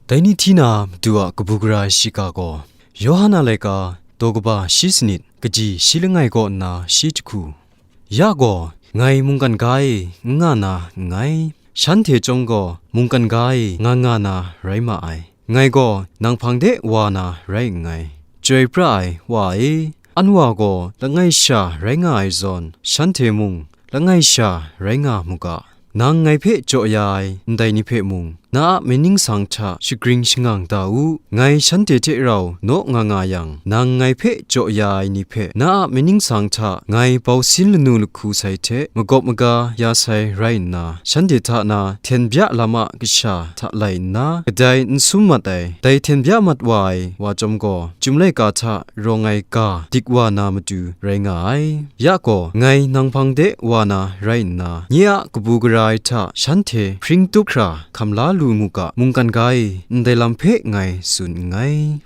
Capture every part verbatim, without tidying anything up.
Dai ni hti na Madu a kabu gara ai shiga gaw, Yawhan a laika, daw kaba shi sanit, kaji shi langai kaw nna shi jahku. Ya gaw, ngai mungkan ga e n nga na nngai, shanhte chyawm gaw mungkan ga e nga nga na rai ma ai. Ngai gaw nang hpang de wa na rai nngai. Chyoi pra ai Wa e, an wa gaw langai sha rai nga ai zawn, shanhte mung langai sha rai nga mu ga. Nang ngai hpe jaw ya ai ndai ni hpe mung, na a myit ningsang hta shagring shangang da u. Ngai shanhte hte rau naw nga nga yang, nang ngai hpe jaw ya ai ni hpe, na a myit ningsang hta ngai bausin lanu lahku sai hte magawp maga ya sai rai nna, shanhte hta na hten bya lam a kasha hta lai nna, kadai n sum mat ai. Dai hten bya mat wa ai wa chyawm gaw, Chyum laika hta rawng ai ga dik wa na matu rai nga ai. Ya gaw, ngai nang hpang de wa na rai nna, nye a kabu gara ai hta shanhte hpring tup hkra hkam la lu mu ga, mungkan ga e, ndai lam hpe ngai tsun nngai.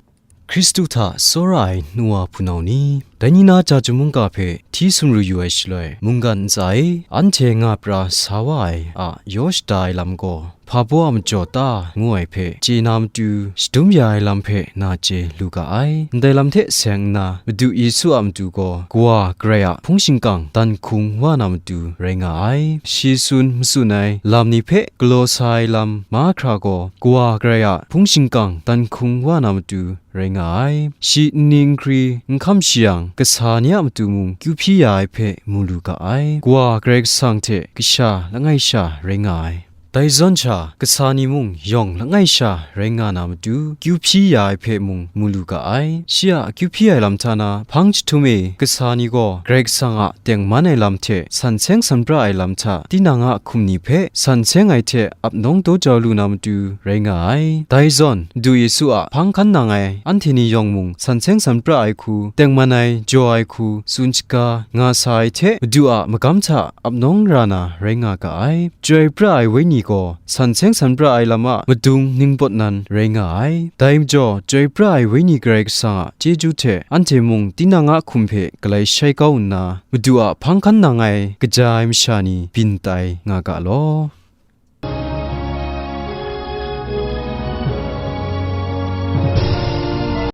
Hkristu hta tsawra ai nu wa hpunau ni, dai ni na chyeju mungga hpe hti sumru yu ai shaloi, mungkan ntsa e, anhte nga pra sa wa ai a yaw shada ai lam gaw, hpa baw a majaw ta ngu ai hpe chye na matu, shadum ya ai lam hpe na chye lu ga ai. Ndai lam hte seng nna, Madu Yesu a matu gaw Kawa Karai a hpung shingkang dan hkung wa na matu rai nga ai. Shi tsun matsun ai lam ni hpe galaw sa ai lam mahkra gaw, Kawa Karai a hpung shingkang dan hkung wa na matu rai nga ai. Shi nni nhkri n hkam shi yang, kasa ni a matu mung kyu hpyi ya ai hpe mu lu ga ai. Kawa Karai Kasang hte kasha langai sha rai nga ai. Dai zawn sha, kasa ni mung yawng langai sha rai nga na matu, kyu hpyi ya ai hpe mung mu lu ga ai. Shi a akyu hpyi ai lam hta na, hpang jahtum e kasa ni gaw Karai Kasang a tengman ai lam hte san seng san pra ai lam hta, tinang a hkum ni hpe san seng ai hte ap nawng daw jau lu na matu rai nga ai. Dai zawn, Madu Yesu a hpang hkan nang ai anhte ni yawng mung, san seng san pra ai hku, tengman ai, jaw ai hku, tsun shaga nga sa ai hte, Madu a magam hta ap nawng ra na rai nga ga ai. Chyoi pra ai Wenyi gaw san seng san pra ai lam a madung ningpawt nan rai nga ai. Dai majaw, Chyoi pra ai Wenyi Karai Kasang a chyeju hte anhte mung tinang a hkum hpe galai shai kau nna, Madu a hpang hkan nang ai kaja ai masha ni byin tai nga ga law.